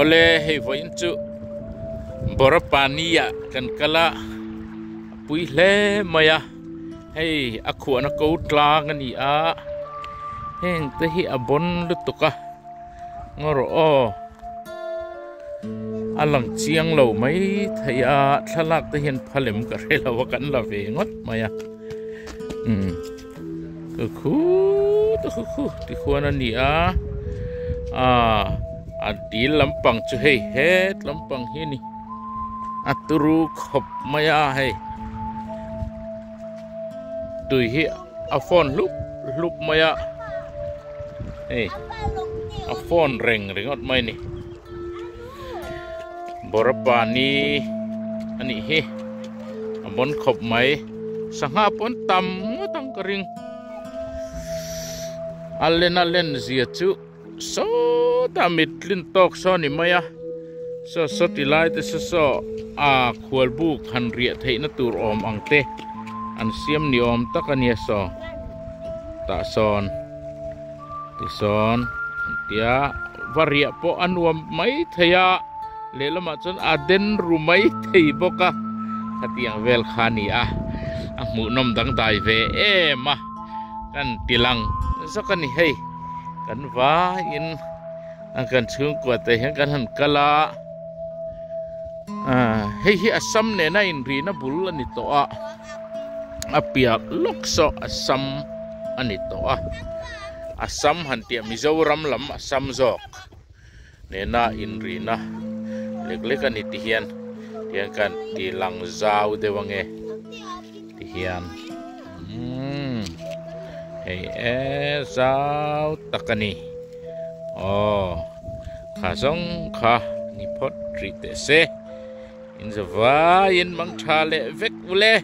Awle hei vawiin chu Borapani ah kan kal a a pui hle mai a hei a khuahna ko tlang a ni a heng te hi a bawn lutuk a ngaw rawh aw a lang chiang lo mai thei a thlalak te hian phalem ka hre lo a kan la ve ngawt mai a umm. Khu khu khu ti khuan a ni a aaa a dil lampang chu hei het lampang hi a ni a turu khawp mai a hei tui hi a fawn hlup hlup mai a hei a fawn reng ringawt mai a ni Borapani a nih hi a bawn khawp mai sangha pawh an tam ngawt ang ka ring a len a len zia chu sawtah mit tlin tawk saw a ni mai a saw saw ti lai te saw saw a khual buk han riah theih na tur awm ang te an siam ni awm tak a nia saw tah sawn. Tisawn an tia va riah pawh a nuam mai thei a, lehlamah chuan a den ru mai thei bawk a, khatiang vel kha a ni a, a hmuhnawm dangdai ve em a, kan ti lang zawk a ni hei, kan vaiin a kan chhungkua te hian kan han kal a, hei hi Assam nena inrina bul a ni tawh a. A piah lawk saw Assam a ni tawh a, Assam han tih ah Mizoram lam Assam zawk nena inrina lek lek a ni ti hian tihian kan ti lang zau deuh ange ti hian umm hei e zau tak a ni aw kha zawng kha ni phawt rih teh se. In zavaiin mang tha leh vek ule.